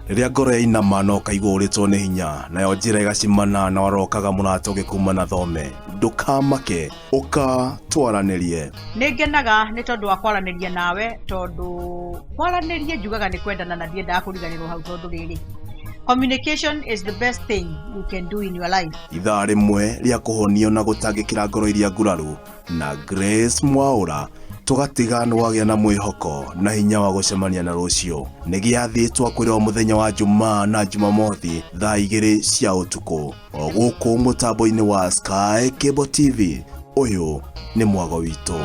Rĩrĩa ngoro yainama na ũkaigua ũrĩtwo nĩ hinya, nayo njĩra ĩgacimana na warokaga mũrata ũgĩkuma na thome, ndũkamake, ũka twaranĩrie. Nĩ ngenaga nĩ tondũ wa kwaranĩria nawe, tondũ kwaranĩria njugaga nĩ kwendana na ndiendaga kũriganĩrwo hau, tondũ rĩrĩ, communication is the best thing you can do in your life. Ithaa rĩmwe rĩa kũhonio na gũtangĩkĩra ngoro iria nguraru na Grace Mwaũra, tũgatiga nĩ wagĩa na mwĩhoko na hinya wa gũcemania na rũciũ. Nĩ gĩathĩ twakwĩra o mũthenya wa Jumaa na Jumamothi thaa 2 cia ũtukũ o gũkũ mũtambo-inĩ wa Sky Cable TV. Ũyũ nĩ mwago witũ.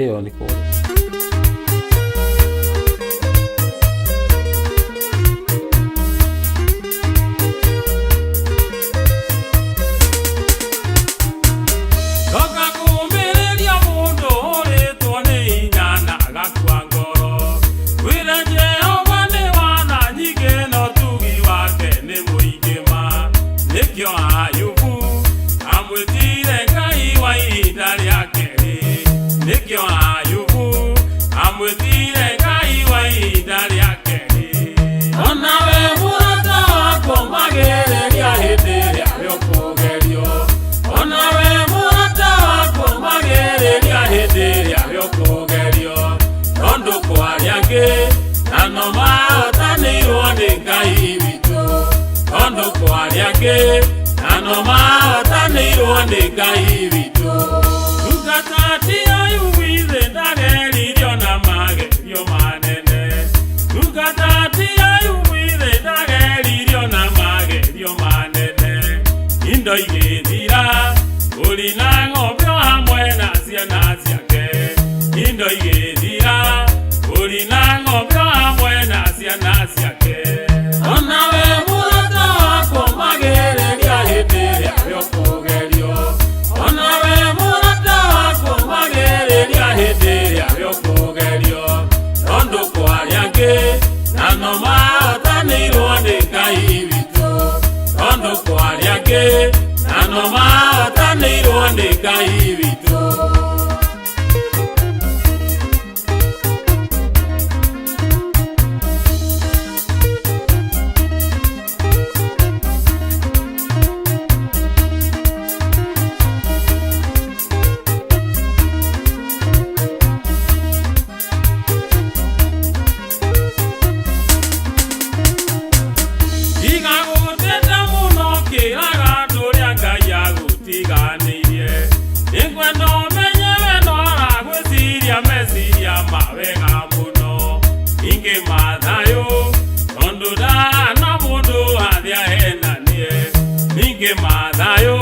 Ĩyo nĩ kũrĩ. Ndoka kũũmĩrĩria mũndũ ũrĩtwo nĩ hinya na agakua ngoro. Wĩra Jehova nĩ wa tha nyingĩ na ũtugi wake nĩ mũingĩ ma. Nĩkĩo Ayubu amwĩtire Ngai wa ihinda rĩa kerĩ. Nĩkĩo Ayubu amwĩtire Ngai wa ihinda rĩa kerĩ. Onawe mũrata wakwa ũmagĩrĩria hĩndĩ ĩrĩa ũkũgerio. Onawe mũrata wakwa ũmagĩrĩria hĩndĩ ĩrĩa ũkũgerio. Tondũ kwaria angĩ na no mahotanĩirwo nĩ Ngai witũ. Tondũ kwaria angĩ na no mahotanĩirwo nĩ Ngai witũ. Ndungata ti Ayubu ithe ndageririo na magerio manene. Ndungata ti Ayubu ithe ndageririo na magerio manene. Indo igĩthira, mbũri na ng'ombe o hamwe na ciana ciake. Indo igĩthira, mbũri na ng'ombe o hamwe na ciana ciake. Onawe mũrata wakwa ũmagĩrĩria hĩndĩ ĩrĩa ũkũgerio. Onawe mũrata wakwa ũmagĩrĩria hĩndĩ ĩrĩa ũkũgerio. Tondũ kwaria angĩ na no mahotanĩirwo nĩ Ngai witũ. Tondũ kwaria angĩ na no mahotanĩirwo nĩ Ngai witũ. Tiga gũteta mũno kĩraga andũ ũrĩa Ngai agũtiganĩirie. Nĩngwenda ũmenye we no aragwĩciria meciria ma wega mũno. Ningĩ mathayũ, tondũ ndahana mũndũ athiĩ ahenanie. Ningĩ mathayũ,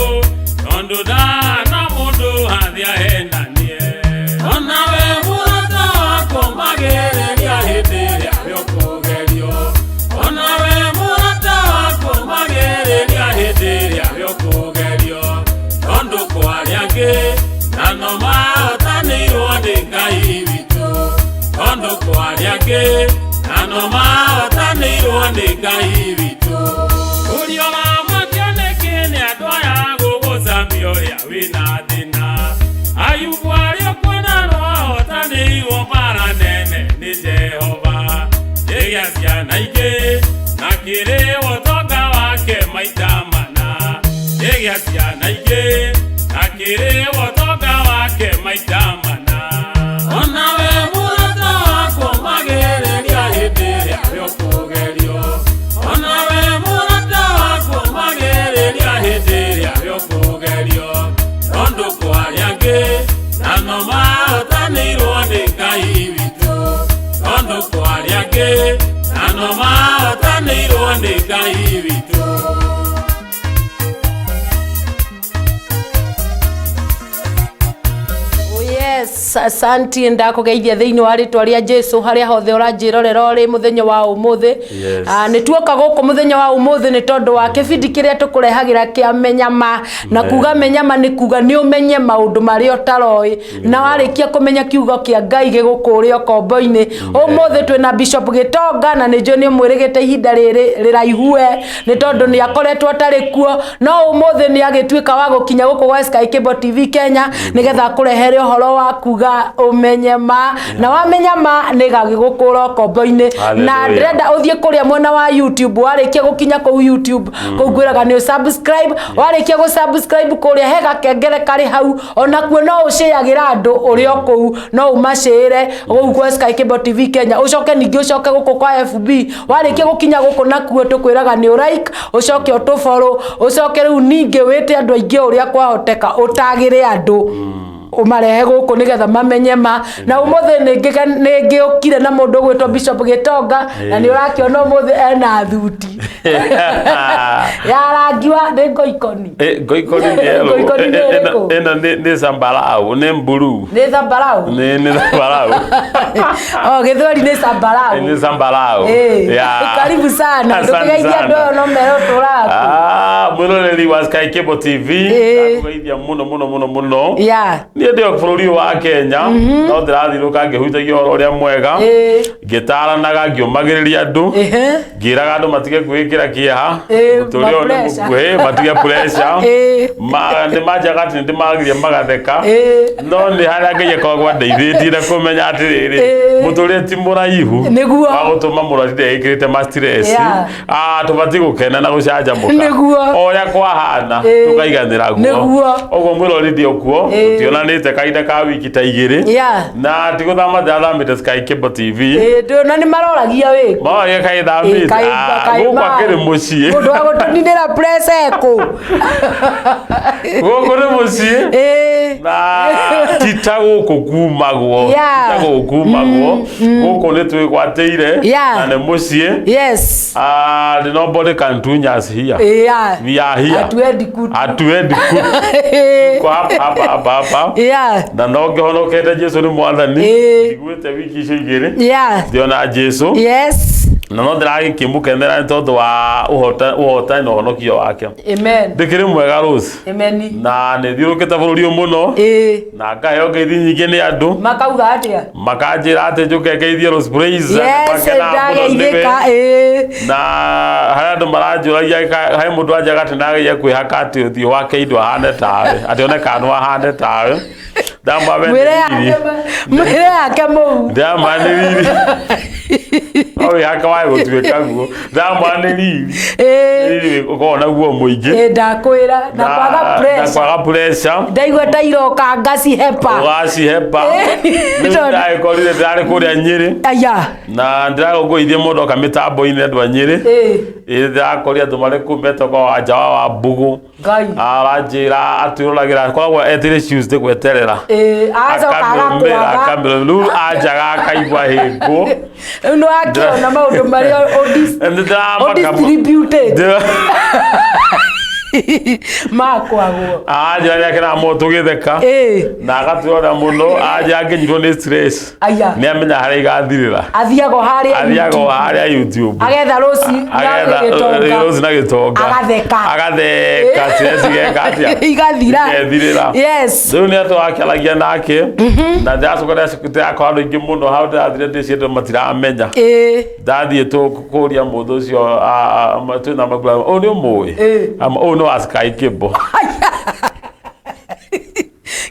tondũ ndahana mũndũ athiĩ ahenanie. Onawe mũrata wakwa ũmagĩrĩria hĩndĩ ĩrĩa ũkũgerio. Onawe mũrata wakwa ũmagĩrĩria hĩndĩ ĩrĩa ũkũgerio. Tondũ kwaria angĩ na no mahotanĩirwo nĩ Ngai witũ. Tondũ kwaria angĩ na no mahotanĩirwo nĩ Ngai witũ. Ũria ũramakio nĩkĩ nĩ andũ aya gũgũcamia ũrĩa wĩna thĩna. Ayubu arĩ kuona no ahotanĩirwo mbara nene nĩ Jehova. Kĩgĩa ciana ingĩ na kĩrĩ ũtonga wake maita mana. Kĩgĩa ciana ingĩ na kĩrĩ ũtonga wake maita mana. Onawe mũrata wakwa ũmagĩrĩria hĩndĩ ĩrĩa ũkũgerio. Onawe mũrata wakwa ũmagĩrĩria hĩndĩ ĩrĩa ũkũgerio. Tondũ kwaria angĩ na no mahotanĩirwo nĩ Ngai witũ. Tondũ kwaria angĩ na no mahotanĩirwo nĩ Ngai witũ. Asanti, ndakũgeithia thĩinĩ wa rĩtwa rĩa Jesu harĩa hothe ũranjĩrorera ũrĩ mũthenya wa ũmũthĩ. Yes. Nĩ tuoka gũkũ mũthenya wa ũmũthĩ nĩ tondũ wa kĩbindi kĩrĩa tũkũrehagĩra kĩa Menya Ma, na kuga Menya Ma nĩ kuga nĩ ũmenye maũndũ marĩa ũtaroĩ, na warĩkia kũmenya kiugo kĩa Ngai gĩgũkũũre ũkombo-inĩ. Ũmũthĩ twĩna Bishop Gĩtonga na nĩ njũĩ nĩ ũmwĩrĩgĩte ihinda rĩrĩ rĩraihu we, nĩ tondũ nĩ akoretwo atarĩ kuo, no ũmũthĩ nĩ agĩtuĩka wa gũkinya gũkũ gwa Sky Cable TV Kenya nĩgetha akũrehere ũhoro wa kuga ũmenye ma, na wamenya ma nĩ gagĩgũkũra ũkombo-inĩ. Na Hallelujah. ndĩrenda ũthiĩ kũrĩa mwena wa YouTube, warĩkia gũkinya kũu YouTube kũu ngwĩraga nĩ ũsubscribe, warĩkia gũsubscribe kũrĩa he gakengere karĩ hau, onakuo no ũcĩagĩra andũ ũrĩ o kũu, no ũmacĩĩre gũkũ kwa Sky Cable TV Kenya, ũcoke ningĩ ũcoke gũkũ kwa FB, warĩkia gũkinya gũkũ nakuo tũkwĩraga nĩ ũlike, ũcoke ũtũborũ, ũcoke rĩu ningĩ wĩte andũ aingĩ ũrĩa kwahoteka, ũtagĩre andũ ũmarehe gũkũ nĩgetha mamenye ma. Na ũmũthĩ nĩ ngĩũkire na mũndũ ũgwĩtwo Bishop Gĩtonga, na nĩ ũrakĩona ũmũthĩ ena thuti ya rangi wa nĩ ngoikoni. Ngoikoni nĩ yellow. Ngoikoni nĩ ĩrĩkũ? Ĩno nĩ zambarau, nĩ blue. Nĩ zambarau. Nĩ zambarau. Oh, gĩthweri nĩ zambarau. Nĩ zambarau. Yeah. Karibu sana. Asante Ndũkĩgeithia sana. andũ aya no mere ũtũraku. Mwĩroreri wa Sky Cable TV, ndakũgeithia mũno mũno mũno mũno. Niĩ ndĩ o bũrũri ũyũ wa Kenya, no ndĩrathiũrũrũka ngĩhunjagia ũhoro ũrĩa mwega, ngĩtaranaga, ngĩũmagĩrĩria andũ, ngĩraga andũ matige kwĩĩkĩra kĩeha, mũtũrĩre ũyũ nĩ ma-pressure. mũkuhĩ, matige pressure. Nĩ manjaga atĩ nĩ ndĩmaragiria magatheka, no nĩ harĩa Ngai akoragwo andeithĩtie na kũmenya atĩrĩrĩ, mũtũrĩre ti mũraihu Nĩguo. wa gũtũma mũndũ atinde ekĩrĩte ma stress. Tũbatiĩ gũkena na gũcanjamũka. Nĩguo. O ũrĩa kwahana, tũkaiganĩra guo. Nĩguo. Ũguo mwĩrori ndĩ okuo, tũtionanĩte kahinda ka wiki ta igĩrĩ. Na ti gũthama ndĩrathamĩte Sky Cable TV. Na nĩ maroragia wĩ. Maroragia kaĩ thamĩte. Gũkũ akĩrĩ mũciĩ. Mũndũ wa gũtũninĩra pressure ekũ. Gũkũ nĩ mũciĩ. Na ti ta gũkũ kumagwo. Ti ta gũkũ kumagwo. Gũkũ nĩ twĩgwatĩire. Na nĩ mũciĩ. Nobody can do us here. We are here. Hatuendi kutu. Hatuendi kutu. Kwa hapa hapa hapa hapa. Na no ngĩhonokete Jesu nĩ mwathani. Njiguĩte wiki icio igĩrĩ. Ndĩona Jesu. Na no ndĩragĩkĩmũkenera nĩ tondũ wa ũhotani na ũhonokio wake. Amen. Ndĩkĩrĩ mwega Rose. Amen. Na nĩ thiũrũkĩte bũrũri ũyũ mũno. Na ngaheo ngeithi nyingĩ nĩ andũ. Makauga atĩa? Makanjĩra atĩ njũke ngeithie Rose Praise. Yes, ndageithĩka. Na harĩa andũ maranjũragia, he mũndũ anjaga atĩ ndageria kwĩhaka atĩ ũthiũ wake indo ahane tawe, atĩ one kana no ahane tawe. Mwĩre yake mũu. Ndamwĩra nĩ riri. No wĩhake wae gũtuĩka guo. Ndamwĩra nĩ riri. Riri ũkoragwo naguo mũingĩ. Ndakwĩra na kwaga Na pressure. kwaga pressure. Ndaigua ta iroka ngacihepa. Ũgacihepa. Rĩu ndagĩkorire ndĩrarĩ kũrĩa Nyĩrĩ. Aya. Na ndĩragũngũithie mũndũ oka mĩtambo-inĩ andũ a Nyĩrĩ. Ndĩrakorire andũ marĩ kũu metagwo Wanja wa Wambũgũ. Ngai. Aranjĩra atwĩroragĩra akoragwo etereire Tuesday gweterera. Agacoka Akamĩrũmĩra, agakwamba. akamĩrũmĩra. Rĩu anjaga akaigua hĩngũ. Rĩu nĩ wakĩona maũndũ marĩa Nĩndĩramaka- ũdistributed makwagwo. Anjĩra nĩakenaga mũno tũgĩtheka. Na agatwĩrorera mũno. Anjĩra angĩnyitwo nĩ stress. Aya. Nĩamenya harĩa igathirĩra. Athiaga o harĩa Athiaga o YouTube. harĩa YouTube. Agetha Rose na Agetha Gĩtonga. Rose na Gĩtonga. Agatheka. Agatheka stress igeka atĩa? Igathira. Igethirĩra. Yes. Rĩu nĩ twakĩaragia nake na ndĩracoka ndĩrakora andũ aingĩ mũno hau ndĩrathire ndĩciĩ andũ matiramenya. Ndathiĩ kũria mũndũ ũcio, twĩna mabura, ũyũ nĩ ũmũĩ? Ama ũyũ nĩ wa Sky Cable.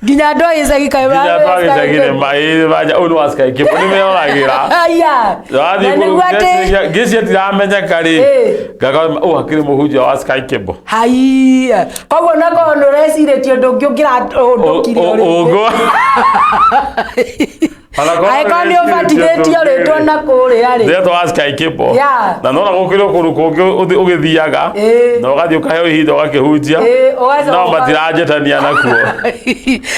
Nginya andũ a gĩcagi kaĩ Nginya andũ a gĩcagi nĩ manja ũyũ nĩ wa Sky Cable nĩ meroragĩra. Aya. Wathiĩ Na nĩguo atĩ ngĩcia ndiramenyeka rĩ, ngakora ũyũ akĩrĩ mũhunjia wa Sky Cable. Haiya. Koguo na korwo nĩ ũrecirĩtie ũndũ ũngĩ ũngĩraũndũkire ũrĩ. Ũngũ. Angĩkorwo nĩ ũbatithĩtio rĩtwa na kũrĩa rĩ. Rĩtwa wa Sky Cable. Yeah. Na nona gũkĩrĩ kũndũ kũngĩ ũgĩthiaga Ĩĩ. na ũgathiĩ ũkaheo ihinda ũgakĩhunjia Ĩĩ, ũgacoka no matiranjĩtania nakuo.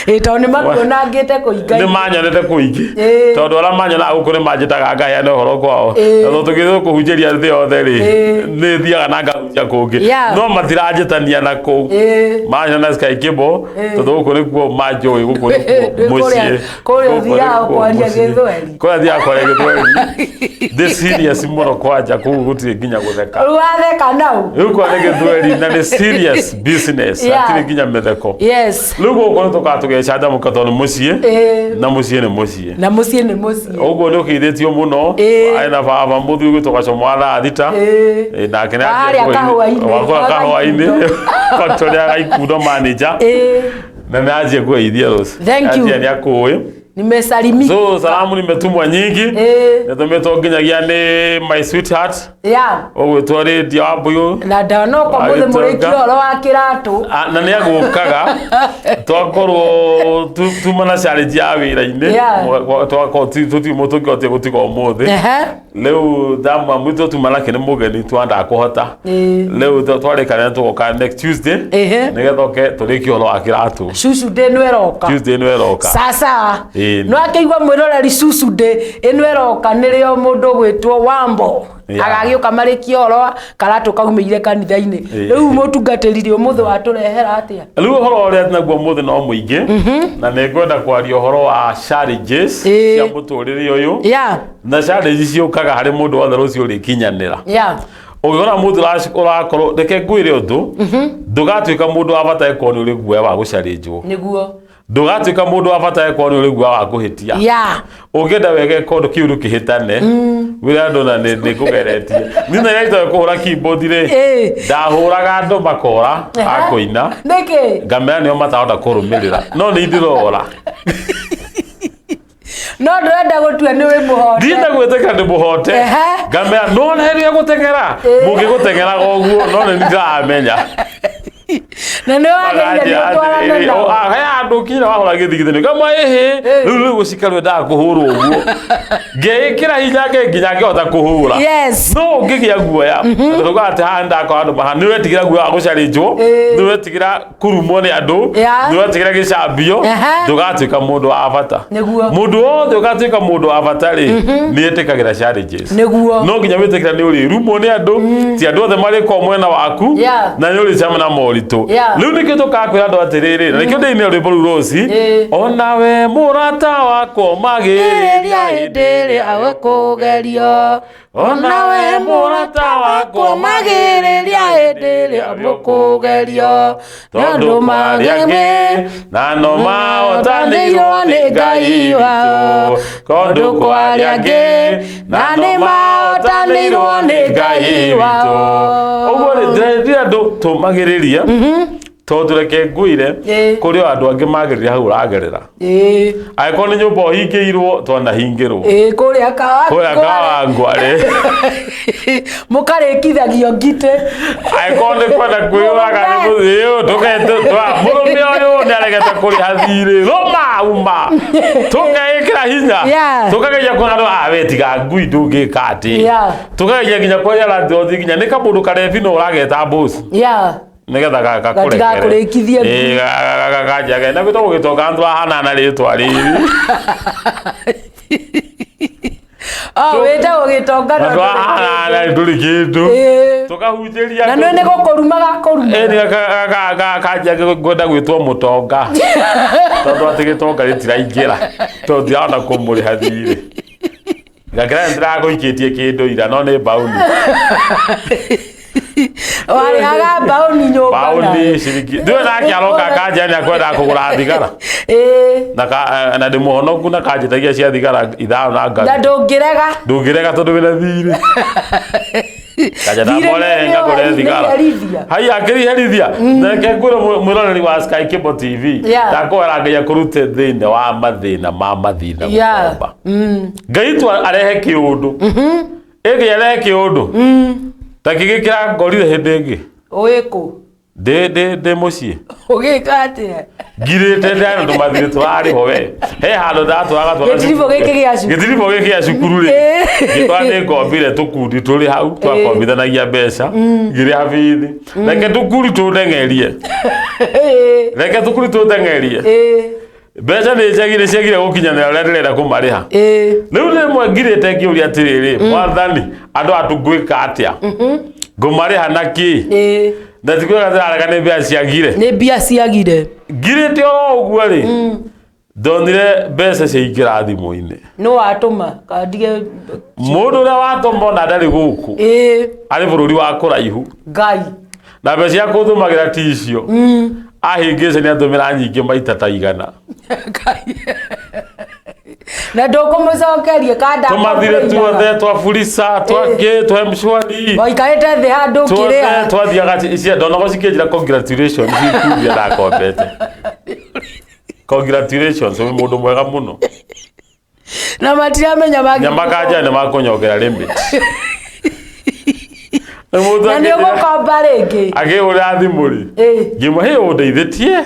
Ĩĩ, tondũ nĩ makuonangĩte kũinga. Nĩ manyonete kũingĩ Ĩĩ. tondũ arĩa manyonaga gũkũ nĩ manjĩtaga ngaheana ũhoro kwao. Ĩĩ. Na tondũ tũgĩthiĩ kũhunjĩria thĩ yothe rĩ, Ĩĩ. nĩ thiaga na ngahunjia kũngĩ. Yeah. No matiranjĩtania na kũu. Ĩĩ. Manyona Sky Cable tondũ gũkũ nĩkuo manjũĩ, gũkũ nĩkuo Nĩ mũciĩ. kũrĩa Gũkũ ũthiaga nĩkuo kwaria mũciĩ. Gĩthweri. Kũrĩa thiaga kwaria Gĩthweri. Ndĩ serious mũno kwanja kũu gũtirĩ nginya gũtheka. Rĩu watheka nau. Rĩu kwa nĩ Gĩthweri na nĩ serious business. Yeah. Hatirĩ nginya mĩtheko. Yes. Rĩu gũkũ nĩ tũkaga tũgecanjamũka tondũ nĩ mũciĩ. Ĩĩ. Na mũciĩ nĩ mũciĩ. Na mũciĩ nĩ mũciĩ. Ũguo nĩ ũkĩithĩtio mũno. Ĩĩ. Arĩ na baba mũthuri ũgwĩtwo Gacomo wa thaa thita. Ĩĩ. Ĩĩ, nake nĩ Harĩa anjia kahũa-inĩ, wakũrĩa wa kahũa-inĩ. Gaikundo. Factory ya Gaikundo manager. Ĩĩ. Na nĩ anjia kũgeithia rũciũ. Thank you. Anjia nĩ akũĩ. Nimesalimika. So salamu nimetumwa nyingi. Ĩĩ. Nĩtũmĩtwo nginyagia nĩ my sweetheart Yeah. ũgwĩtwo Lydia Wambũyũ. Na ndanoka mũthĩ Agĩtonga. mũrĩkie ũhoro wa kĩratũ. Ah, na nĩ agũkaga twakorwo tuma na challenge ya wĩra-inĩ. Yeah. Twakorwo tũtirĩ tũngĩhotire gũtiga ũmũthĩ. Ehe. Rĩu ndamwamwĩtwo tuma nake nĩ mũgeni twandakũhota. Ĩĩ. Rĩu twarĩkana tũgoka next Tuesday Ehe. nĩgetha oke tũrĩkie ũhoro wa kĩratũ. Cucu ndĩ ĩno ĩroka. Tuesday ĩno ĩroka. Sasa. Ĩĩ. No akĩigua mwĩroreri cucu ndĩ ĩno ĩroka nĩrĩo mũndũ ũgwĩtwo Wambo. Yeah. Agagĩũka marĩkie ũhoro wa karatũ kaumĩire kanitha-inĩ. Ĩĩ. Rĩu mũtungatĩri rĩ ũmũthĩ watũrehera atĩa? Rĩu ũhoro ũrĩa naguo ũmũthĩ no mũingĩ na nĩ ngwenda kwaria ũhoro wa challenges Ĩĩ. cia mũtũrĩre ũyũ. Yeah. Na challenge ciũkaga harĩ mũndũ wothe rũciũ ũrĩkinyanĩra. Yeah. Ũngĩkora mũndũ ũrakorwo, reke ngwĩre ũndũ, ndũgatuĩka mũndũ wa bata ĩkorwo nĩ ũrĩ guoya wa gũcarĩnjwo. Nĩguo. Ndũgatuĩka mũndũ wa bata ĩkorwo nĩ ũrĩ guoya wa kũhĩtia. Yeah. Ũngĩenda wega ĩkorwo kĩũndũ kĩhĩtane, wĩre andũ na nĩ ngũgeretie. Niĩ na rĩrĩa itoĩ kũhũra keyboard rĩ, Ĩĩ. ndahũraga andũ makora a kũina, Nĩkĩ? ngamera nĩo matahota kũrũmĩrĩra, no nĩ ndĩrora. No ndũrenda gũtua nĩ wĩ mũhote. Ndienda gwĩtĩkĩra ndĩ mũhote. Ehe. Ngamera no na hĩndĩ ya gũteng'era, mũngĩgũteng'eraga ũguo, no nĩ ndĩramenya. Na nĩ wagĩrĩire nĩ ũtwarane nao. He andũ kinya wahũra gĩthigithĩ ngamwa ĩhĩ rĩu rĩu gũcika rwendaga kũhũrwo ũguo ngĩĩkĩra hinya nginya ngĩhota kũhũra. Yes. No ũngĩgĩa guoya tondũ atĩ haha ndakora andũ maha nĩ ũretigĩra guoya wa gũcarĩnjwo, Ĩĩ. nĩ ũretigĩra kurumwo nĩ andũ, Yeah. nĩ ũretigĩra gĩcambio, Ehe. ndũgatuĩka mũndũ wa bata. Nĩguo. Mũndũ wothe ũgatuĩka mũndũ wa bata rĩ, nĩ etĩkagĩra challenges. Nĩguo. No nginya wĩtĩkĩra nĩ ũrĩrumwo nĩ andũ, ti andũ othe marĩkorwo mwena waku, Yeah. na nĩ ũrĩcemania na moritũ. Yeah. Rĩu nĩkĩo tũkakwĩra andũ atĩrĩrĩ, na nĩkĩo ndĩinire rwĩmbo rũu Rose, Ĩĩ. onawe mũrata wakwa ũmagĩrĩria Rĩrĩa hĩndĩ ĩrĩa ũkũgerio, onawe mũrata wakwa ũmagĩrĩria hĩndĩ ĩrĩa mũkũgerio, tondũ marĩa angĩ na no mahotanĩirwo nĩ Ngai wao, tondũ kwarĩa angĩ na no mahotanĩirwo nĩ Ngai wao. Ũguo rĩ, ndĩrendire andũ tũmagĩrĩrie tondũ reke ngwĩre Ĩĩ. kũrĩ o andũ angĩ magerire hau ũragerera. Ĩĩ. Angĩkorwo nĩ nyũmba ũhingĩirwo twanahingĩrwo Ĩĩ, kũrĩa kũrĩa Kawangware. Mũkarĩkithagio ngitĩ. Angĩkorwo nĩ kwenda kwĩyũraga nĩ mũthĩ tũkete mũrũme ũyũ nĩ aregete kũrĩha thirĩ rũma uma tũkeĩkĩra hinya Yeah. tũkageria kuona andũ ah we tiga ngui ndũngĩka atĩ Yeah. tũkageria nginya kwaria landlord nginya nĩ kamũndũ karebi no ũrageta boss Yeah. nĩgetha gakũrekere. Gatigakũrĩkithie ngui. Ĩĩ, kanjage na gwĩtagwo gĩtonga tũrahanana rĩtwa rĩrĩ. Oh, wĩtagwo gĩtonga Na no ndũrĩ tũrahanana ndũrĩ kĩndũ. Ĩĩ. Tũkahunjĩria Na nĩ nĩ gũkũruma gakũruma. Ĩĩ, nĩ kanjia ngwenda gwĩtwo mũtonga tondũ atĩ gĩtonga gĩtiraingĩra tondũ ndirahota kũmũrĩha thirĩ. Ngakĩra nĩndĩragũikĩtie kĩndũ ira no nĩ mbaũni. Warĩhaga mbaũni nyũmba Mbaũni nawe. ciringi. Ndiũĩ nake aroka akanjĩra nĩakwendaga kũgũra thigara. Ĩĩ. Na na ndĩ mũhonoku na kanjĩtagia cia thigara ithano na Na ngaru. ndũngĩrega. Ndũngĩrega tondũ wĩna thirĩ. Kanja Thirĩ ndamũrehe nĩ ngagũre nĩ thigara. iherithia. Haiya akĩriherithia. Reke ngwĩre mwĩroreri wa Sky Cable TV. Yeah. Ndakũhoera Ngai akũrute thĩinĩ wa mathĩna ma mathĩna Yeah. gũkomba. Ngai tu arehe kĩũndũ. Ĩ Ngai arehe kĩũndũ. Ta kĩngĩ kĩrangorire hĩndĩ ĩngĩ. Wĩkũ? Ndĩ ndĩ ndĩ mũciĩ. Ũgĩka atĩa? Ngirĩte ndana tũmathirĩ tũrarĩ ho we. He handũ ndatwaraga twana. Gĩtiribũ gĩkĩ gĩa cukuru. Gĩtiribũ gĩkĩ gĩa cukuru rĩ. Ngĩtwara nĩ ngombire tũkundi tũrĩ hau twakombithanagia mbeca. Ngĩrĩha bithi. Reke tũkundi tũndeng'erie. Reke tũkundi tũndeng'erie. Mbeca nĩ njagire ciagire gũkinyanĩra ũrĩa ndĩrenda kũmarĩha. Rĩu rĩmwe ngirĩte ngĩũria atĩrĩrĩ, mwathani, andũ aya ngwĩka atĩa? Ngũmarĩha na kĩ? Na ti kwĩra ndĩrarega nĩ mbia ciagire. Nĩ mbia ciagire. Ngirĩte oro ũguo rĩ, ndonire mbeca ciaingĩra thimũ-inĩ. Nũ watũma? Kandige. Mũndũ ũrĩa watũma ona ndarĩ gũkũ. Arĩ bũrũri wa kũraihu. Ngai. Na mbeca cia kũndũmagĩra ti icio. Ahĩngĩca nĩ atũmĩra nyingĩ maita ta igana. Ngai. Na ndũkũmũcokeria kanda. Tũmathirĩ tuothe twa Fuliza, twa kĩ, twa M-Shwari. Waikarĩte thĩ handũ Tuothe ũkĩrĩha. twathiaga cia ndonaga cikĩnjĩra congratulations cikubia ndakombete. Congratulations wĩ mũndũ mwega mũno. Na matiramenya mangĩ. Nyamakanja nĩ makũnyongera limit. Rĩu mũndũ Na nĩ akĩnjĩra- ũgũkomba rĩngĩ. akĩhũra thimũ rĩ ngĩmwe hĩ ũndeithĩtie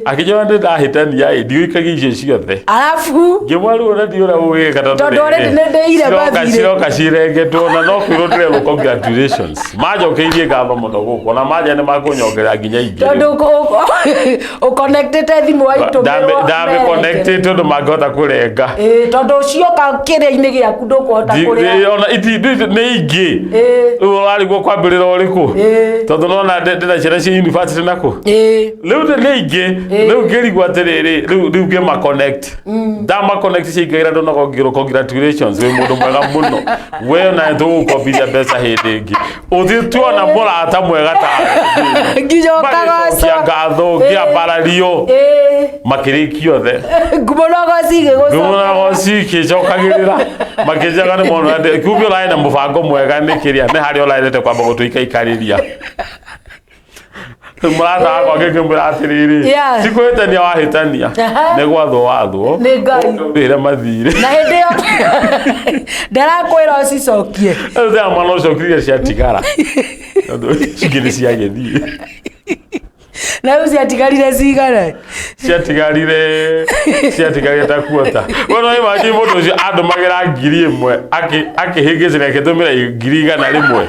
akĩnjĩra nĩ ndahĩtania ĩ ndigũikagia icio ciothe Arabu ngĩmwe rĩu ona ndiũra ũgĩka Tondũ already nĩ ndĩire mathirĩ. ciroka cirengetwo na no kwĩrwo ndĩrerwo congratulations manjokeirie ngatho mũno gũkũ na manja nĩ makũnyongerera nginya ingĩ tondũ ũconnectĩte thimũ waitũmĩrwo ndamĩ connected tondũ mangĩhota kũrenga Ĩĩ, tondũ cioka kĩrĩa-inĩ gĩaku ndũkũhota kũrĩa ona iti nĩ ingĩ Ĩĩ. rĩu ũrarigwo kwambĩrĩra ũrĩkũ Ĩĩ. tondũ nona ndĩna ciana cia university nakũ Ĩĩ. rĩu nĩ ingĩ rĩu ngĩrigwo atĩrĩrĩ rĩu rĩu ngĩma connect ndama connect ciaingagĩra ndonaga ngĩrwo congratulations wĩ mũndũ mwega mũno we ona tũgũkombithia mbeca hĩndĩ ĩngĩ ũthiĩ tuona mũrata mwega tawe nginya magĩcokia ũkagocwo ngatho ngĩambarario Ĩĩ. makĩrĩkia othe ngumo na goci igĩgũcoka ngumo cikĩcokagĩrĩra makĩnjaga nĩ mona kumbe ũrarĩ na mũbango mwega nĩ kĩrĩa nĩ harĩa ũrarĩte kwamba gũtũikaikarĩria Rĩu mũrata wakwa ngĩkĩmwĩra atĩrĩrĩ Yeah. ti kũhĩtania wahĩtania Aha. nĩ gwathwo wathwo Nĩ Ngai. ũrĩre mathirĩ na hĩndĩ ĩyo ndarakwĩra ũcicokie rĩu ndĩra mwana ũcio ũkirire ciatigara tondũ ingĩ nĩ ciagĩthiĩ na rĩu ciatigarire cigana ciatigarire ciatigarire ta kuota we no imagine mũndũ ũcio andũmagĩra 1000 akĩhĩngĩcania akĩtũmĩra 100,000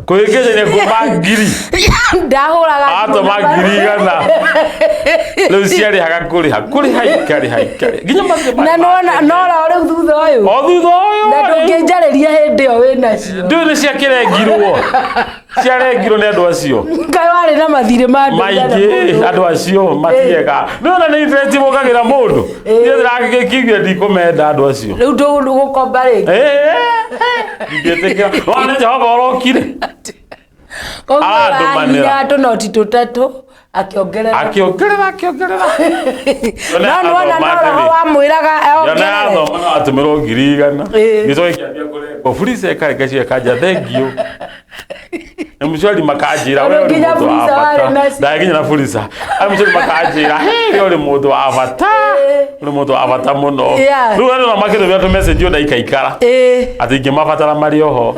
kũhĩngĩcania kuma ngiri ndahũraga atũma 100,000 rĩu ciarĩhaga kũrĩha kũrĩha ikarĩha ikarĩha nginya mathirĩ na nona nora rĩu thutha ũyũ o thutha ũyũ na ndũngĩnjarĩria hĩndĩ ĩyo wĩ nacio ndũĩ nĩ ciakĩrengirwo ciarengirwo nĩ andũ acio Ngai warĩ na mathirĩ ma andũ igana maingĩ mũno. andũ acio matiega nĩona nĩ interest mũkagĩra mũndũ niĩ ndĩragĩkiuge ndikũmenda andũ acio Rĩu ndũgũkomba rĩngĩ. Ndingĩtĩkĩra nĩwona nĩ Jehova ũrokire Koguo Arandũmanĩra. wahinya tũnoti tũtatũ akĩongerera. Akĩongerera akĩongerera. No nĩwona no roho wamwĩraga Yona ongerere. yathoma no atũmĩrwo 100,000. Ĩĩ. Gĩcoke kĩambia kũrengwo. Fuliza ĩkarenga cio ĩkanja thengiũ. M-Shwari makanjĩra Tondũ we ũrĩ nginya mũndũ wa Fuliza warĩ bata. nacio. Ndakinya na Fuliza. M-Shwari makanjĩra hey, we ũrĩ mũndũ wa bata. Ũrĩ mũndũ wa bata mũno. Yeah. Rĩu andũ no makĩtũmĩra tũ message ona ikaikara. Ĩĩ. Atĩ ingĩmabatara marĩ oho.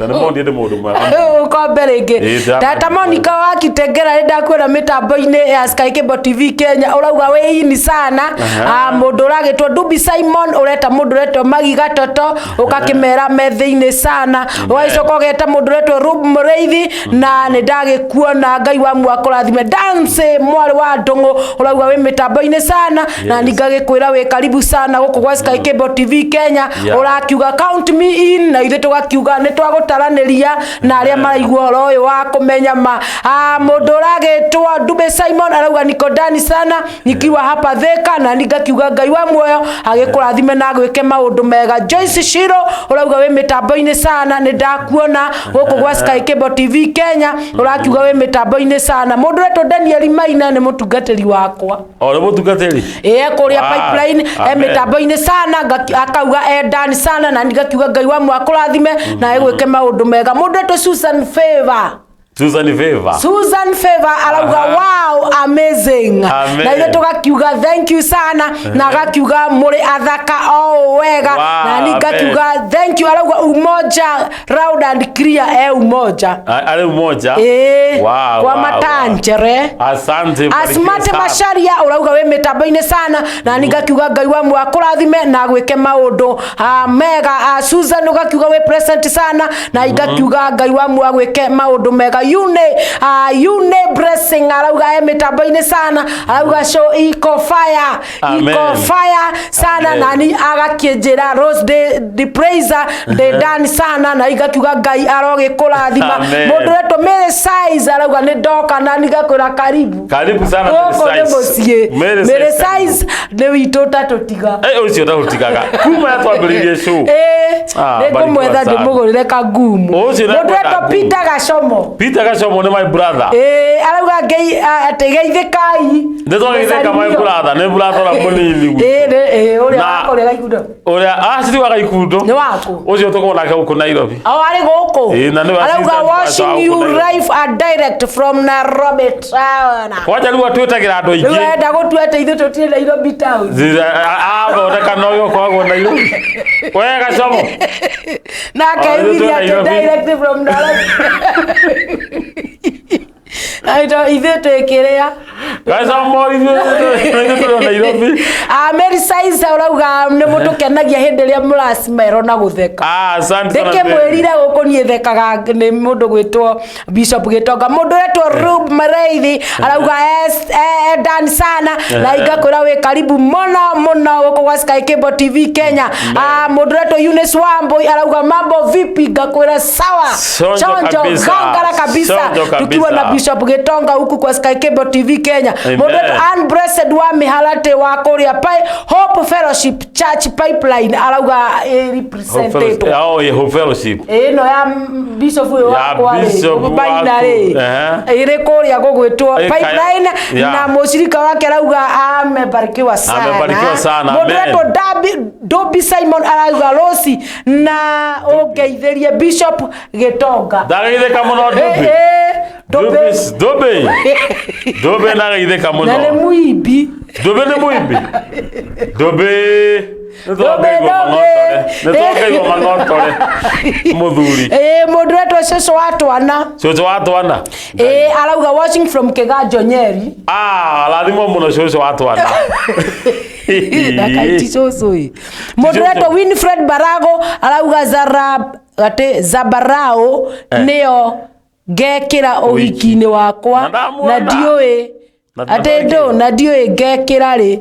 Na nĩ monire ndĩ mũndũ mwega. Ũkombe rĩngĩ. Ĩĩ, ndĩramenya. Tata Monica wa Kitengela nĩ ndakuona mĩtambo-inĩ ya Sky Cable TV Kenya ũrauga wĩ ini sana. Ah, mũndũ ũragĩtwo Dubi Simon ũreta mũndũ ũretwo Magi Gatoto ũgakĩmera me thĩinĩ sana. Ũgagĩcoka ũgeta mũndũ ũretwo Rub Mũrĩithi na nĩ ndagĩkuona Ngai wa muoyo akũrathime. Dance mwarĩ wa Ndũng'ũ ũrauga wĩ mĩtambo-inĩ sana na Yes. ningagĩkwĩra wĩ karibu sana gũkũ gwa Sky Cable TV Kenya. Yeah. Ũrakiuga count me in na ithuĩ tũgakiuga nĩ twagũtaranĩria na arĩa maraigua ũhoro ũyũ wa kũmenya ma. Ah, mũndũ ũragĩtwo Dube Simon arauga niko ndani sana nikiwa hapa Thika na ningakiuga Ngai wa muoyo agĩkũrathime na agwĩke maũndũ mega. Joyce Shiro ũrauga wĩ mĩtambo-inĩ sana nĩ ndakuona gũkũ gwa Sky Cable TV Kenya ũrakiuga wĩ mĩtambo-inĩ sana. Mũndũ ũretwo Daniel Maina nĩ mũtungatĩri wakwa. O nĩ mũtungatĩri? Ĩĩ kũrĩa Ah, pipeline e amen. mĩtambo-inĩ sana akauga e ndani sana na ngakiuga Ngai wa muoyo akũrathime na agwĩke maũndũ mega. Mũndũ ũretwo Susan Favor. Susan Favor. Susan Favor arauga Aha. wow amazing Amen. na ithuĩ tũgakiuga thank you sana na agakiuga mũrĩ athaka o ũũ wega Wow, na ni ngakiuga thank you arauga umoja round and clear e umoja Arĩ umoja. ĩĩ Wow, kwa wow, wow. matanjere Asante. mbarikiwe Asmate sana. Macharia urauga wĩ mĩtambo-inĩ sana na ni ngakiuga Ngai wa muoyo akũrathime na gwĩke maũndũ mega. Susan ũgakiuga wĩ present sana na ngakiuga Ngai wa muoyo agwĩke maũndũ mega. Yune Blessing arauga e mĩtambo-inĩ sana, arauga show iko fire. Amen. Iko fire sana. Amen. Na ni agakĩnjĩra Rose de, de Praiser ndĩ done sana na igakiuga Ngai arogĩkũrathima. Amen. Mũndũ ũretwo Mary Size arauga nĩ ndoka na nigakwĩra karibu. Karibu sana gũkũ Mary nĩ Size. mũciĩ. Mary Mary Size, karibu. Size nĩ witũ tatũtiga. Eh, ũcio ndahũtigaga kuma twambĩrĩirie show. Ĩĩ, Ah, nĩ ngũmwetha barikiwa sana. ndĩmũgũrĩre kangumu. Ũcio Mũndũ nĩekwenda ũretwo ngumu. Peter Gacomo. Peter Gacomo nĩ my brother. Ĩĩ, arauga ngai atĩ geithĩkai. Nĩ twageithĩka my brother, nĩ brother ũrĩa mũnini gwitũ. Ĩĩ, ĩĩ, ũrĩa wakũrĩa Gaikundo. Ũrĩa ah, wa Gaikundo. Nĩ waku? Ũcio tũkoragwo nake gũkũ Nairobi. O arĩ gũkũ. Ĩĩ, na nĩwe Arauga assistant watching pastor you gũkũ Nairobi. live and direct from Nairobi town. Kwanja rĩu atwĩtagĩra andũ Rĩu aingĩ. enda gũtua atĩ ithuĩ tũtirĩ Nairobi town. Athondeka no ũyũ ũkoragwo Nairobi. We Gacomo. Na Oh, ithuĩ akeiguithia twĩ atĩ Nairobi. direct from Nairobi. Aitũ ithuĩ twĩ kĩrĩa. Gacomo ithuĩ tũrĩ Nairobi. Ah, Mary Size ũrauga nĩ mũtũkenagia hĩndĩ ĩrĩa mũracimerwo na gũtheka. Ah, asante sana. Ndĩkĩmwĩrire gũkũ niĩ thekaga nĩ mũndũ gwĩtwo Bishop Gĩtonga. Mũndũ wetwo Rube Mareithi arauga dan sana na ingakwĩra wĩ karibu mũno mũno gũkũ gwa Sky Cable TV Kenya. Ah, mũndũ wetwo Eunice Wambui arauga mambo vipi, ngakwĩra sawa. Chonjo kabisa. gangara kabisa. Chonjo kabisa. Tukiwa na Bishop Gĩtonga huku kwa Sky Cable TV Kenya. Amen. Mũndũ wetwo Ann Blessed wa Mĩharati wa kũrĩa Hope Fellowship Church Pipeline arauga represented. Oh, yeah, Hope Fellowship. Ĩno ya bishop ũyũ Ya wakwa rĩ, bishop Maina waku, rĩ, ehe. ĩrĩ kũrĩa gũgwĩtwo Ĩka- Pipeline ya. na mũcirika wake arauga amebarikiwa sana. Amebarikiwa sana, Mũndũ amen. wetwo Dobi Simon arauga Rosi na ũngeithĩrie Bishop Gĩtonga. Ndageithĩka mũno Dobi. Dobi. Dobi. Dobi ndageithĩka mũno. Na nĩ mũimbi. Dobi nĩ mũimbi. Dobi. Dobi, Dobi. Nĩ twangaigua mang'otore mũthuri. Ĩĩ, mũndũ wetwo cũcũ wa twana. Cũcũ wa twana. Ĩĩ, arauga watching from Kĩganjo Nyeri. Ah, rathimwo mũno cũcũ wa twana. Ndakaiti cũcũ ĩ. Mũndũ Cũcũ. wetwo Winfred Barago arauga zara atĩ zambarau nĩyo ngekĩra ũhiki-inĩ wakwa Na ndamuona. na ndiũĩ Na atĩ ndũ na ndiũĩ ngekĩra rĩ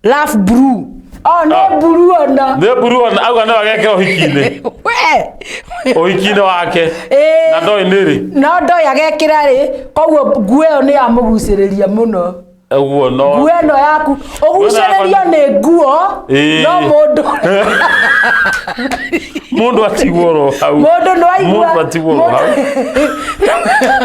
love blue o nĩ Ah. blue ona. Nĩ mburu ona auga nĩwe agekĩra ũhiki-inĩ. We. Ũhiki-inĩ wake. Ĩĩ. Na ndoĩ nĩ rĩ. No ndoĩ agekĩra rĩ, koguo nguo ĩyo nĩ yamũgucĩrĩria mũno. Ũguo no. Nguo ĩno yaku ũgucĩrĩrio nĩ nguo. Ĩĩ. No mũndũ Mũndũ atigwo oro hau. Mũndũ nĩ waigua. Mũndũ atigwo oro hau.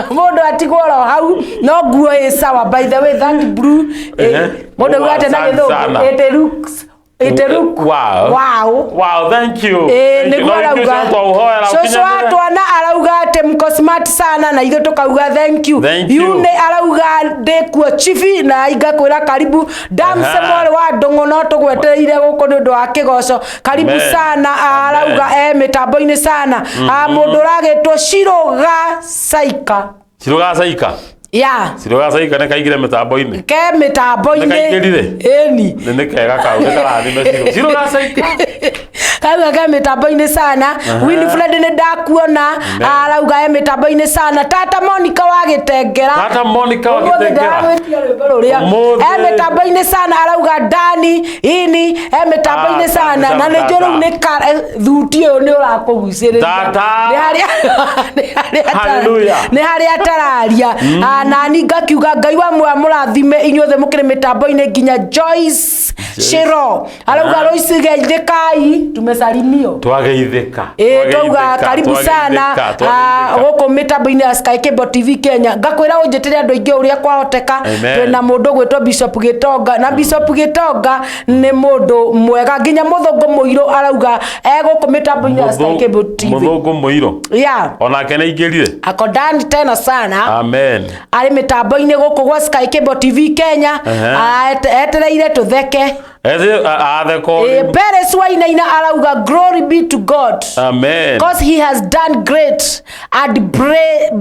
Mũndũ atigwo oro hau no nguo ĩ sawa. By the way, that blue Ehe. mũndũ auga atĩa na Asante gĩthũngũ? sana. It looks, it look Wow. Wow. Wow, thank you. Ĩĩ, Thank you. nĩguo No, arauga ithuĩ twaũhoera cũcũ wa ũkinyanĩre. twana arauga atĩ mko smart sana na ithuĩ tũkauga thank you. Thank you. Yune arauga ndĩkuo chibi na ingakwĩra karibu Damse. Aha. Mwarĩ wa Ndũng'ũ no tũgwetereire gũkũ nĩ ũndũ wa kĩgoco, karibu Amen. sana. Arauga e mĩtambo-inĩ sana. Ah, mũndũ ũragĩtwo Shiroga Saika. Ciroga Saika. Ya. Ciroga Saika nĩ kaingĩre mĩtambo-inĩ. Ke mĩtambo-inĩ. Nĩ kaingĩrire? Ĩni. Nĩ kega kau, nĩ karathime Ciro. Ciroga Saika. Kauga ke mĩtambo-inĩ sana. Winfred nĩ ndakuona, arauga e mĩtambo-inĩ sana. Tata Monica wa Gĩtengera. Tata Monica wa Ũmũthĩ Gĩtengera. ndĩragwĩtia rwĩmbo rũrĩa. Ũmũthĩ. E mĩtambo-inĩ sana, arauga Dani ini e mĩtambo-inĩ Ah, sana asante na nĩ njũĩ rĩu tata. nĩ thuti ũyũ nĩ ũrakũgucĩrĩria. Tata. Nĩ harĩa Hallelujah. nĩ harĩa atararia. Ah, Nani ngakiuga Ngai wa muoyo amũrathime inyuothe mũkĩrĩ mĩtambo-inĩ nginya Joyce Shiro arauga Lois geithĩkai tumesalimio. Twageithĩka. Ĩĩ twauga karibu sana gũkũ mĩtambo-inĩ ya Sky Cable TV Kenya. Ngakwĩra ũnjĩtĩre andũ aingĩ ũrĩa kwahoteka. Amen. Twĩna mũndũ ũgwĩtwo Bishop Gĩtonga, na Bishop Gĩtonga nĩ mũndũ mwega, nginya mũthũngũ mũirũ arauga e gũkũ mĩtambo-inĩ ya Sky Cable TV. Mũthũngũ mũirũ Yeah. onake nĩ aingĩrire. Ako ndani tena sana. Amen. Arĩ mĩtambo-inĩ gũkũ gwa Sky Cable TV Kenya. Etereire tũtheke. Atheko. Peres Wainaina arauga glory be to God. Amen. Because he has done great and